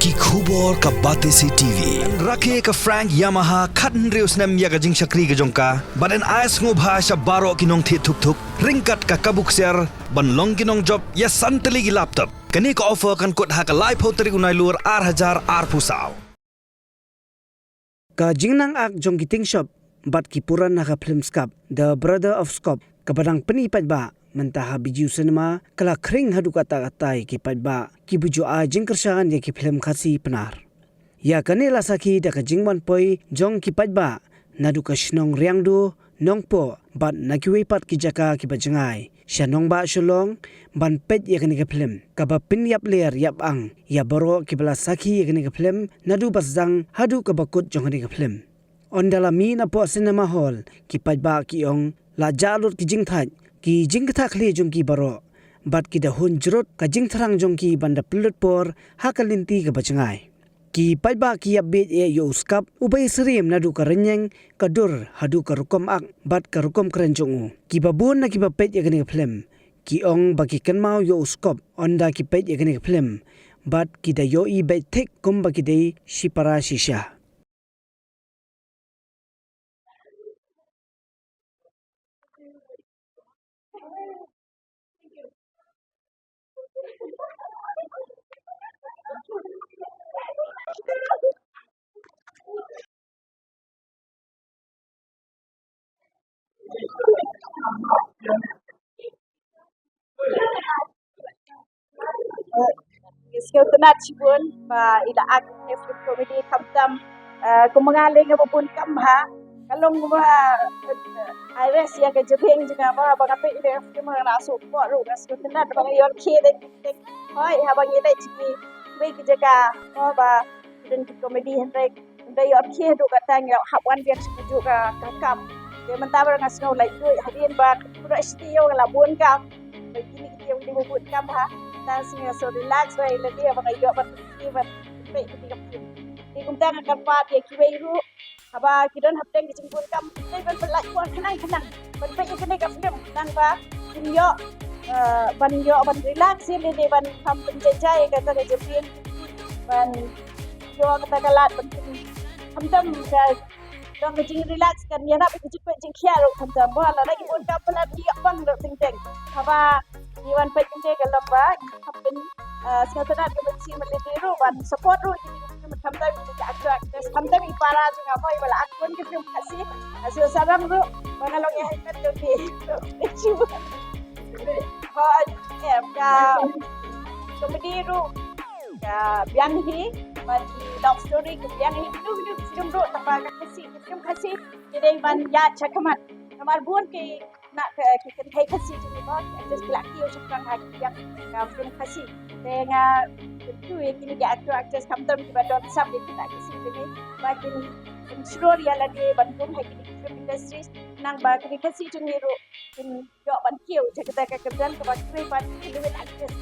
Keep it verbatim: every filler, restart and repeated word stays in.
Ki khubor ka Batesi T V. Rakhe ka Frank Yamaha khathynriew snem ïa ka jingshakri ka jong ka. Bad yn ai sngewbha sha baroh ki nongthied thuk thuk ryngkat ka kabu ksiar ban long ki nongjop ïa san tylli ki laptop. Kane ka offer kan kut ha ka laiphew tarik u Nailur ar hajar arphew saw. Ka jingnang ak jong ki Ting Shop bad ki puran ha ka film Skap, The Brother of Skop, kaba dang pyni paidbah mynta ha Bijou Cinema, ka la khring haduh katta katta ïa ki paidbah kiba ju ai jingkyrshan ïa ki film Khasi Pnar. Ïa kane la sakhi da ka jingwan poi jong ki paidbah naduh ka shnong Riangdo, Nongpoh bad na kiwei pat ki jaka kiba jngai, sha nongbah Shillong, ban peit ïa kane ka film, kaba pynïap ler ïap ang ïa baroh kiba la sakhi ïa kane ka film naduh ba sdang haduh kaba kut jong kane ka film. Ynda la mih napoh cinema hall, ki paidbah ki ong la jah lut ki jingthait, ki jingkthah khlieh jong ki baroh, bad ki da hun jrut ka jingthrang jong ki ban da pynlut por ha ka lynti kaba jngai. Ki paidbah ki ïap bieit eh ïa u Skap uba ïasyriem naduh ka rynïeng, ka dur haduh ka rukom ak bad ka rukom kren jong u. Kiba bun na kiba peit ïa kane ka film ki ong ba ki kynmaw ïa u Skop ynda ki peit ïa kane ka film, bad ki da ïohi beit thik kumba ki dei shipara shisha. Ngi sngewtynnat shibun ba i la act ïa ka film comedy khamtam, eh, kum nga lei nga ba bun kam bha. Ka long ba, eh, ai rest ïa ka jingim jong nga ba, ba nga peit ïa ka film nga la suk ko ruh nga sngewtynnat ba nga ïoh khie dei dei. Hoi haba ngi leit sha kiwei ki jaka ko ba ki don ki comedy hynrei Ynda ïoh khie haduh katta ngi hap wan biang sha kajuh ka, ka kam. Te mynta ba nga sngew laitluid hadien ba pura shiti ïoh la bun kam. Ba kine ki ïoh ki bun kam ha. Tang sngew so relax ba ïa lade ba nga ïoh ban peit kine ki kam. Te kumta nga kyrpad ïa kiwei ruh haba ki don hapdeng ki jingbun kam. Te ban pynlait por khnang khnang ban peit ïa kane ka film khnang ba kin ïoh, eh, ban ïoh ban relax ïa lade ban kham pynjai jai ïa kata ka jingim ban ïoh kata ka lad ban pyn khamtam ka dang ka jing relax kan ïarap ka jingpeit jingkhia ruh khamtam ba la dei bun kam pynlait ïa pang ruh teng teng. Haba ngi wan peit khamtam ka long ba ngi kham pyn, eh, sngewtynnat ka ban sngewtynnat ruh ban support ruh ïa khamtam ïa ka actor actress khamtam ïa para jong nga ba ïa ba la act bun ka film Khasi. Nga sngewsarong ruh ba nga long ïa hynmen jong ki. Hooid, em, ka comedy ruh ka biang hi, bad ki love story ka biang hi, kino kino ki film ruh, tang ba ka Khasi, ki film Khasi ki dei ban ïaid shakhmat. Namar bun ki na ka, ki kynthei Khasi jong ngi ba ki actress ki la kiew shaphrang ha ki biang ka film Khasi. Te nga kyntu ïa kine ki actor actress khamtam kiba don sap ïa kita ki Khasi jong ngi ba kin pynshlur ïa lade ban rung ha kine ki film industries, khnang ba kine ki Khasi jong ngi ruh kin ïoh ban kiew, ïa kata ka kyrdan kaba kiwei pat ki lwet actress.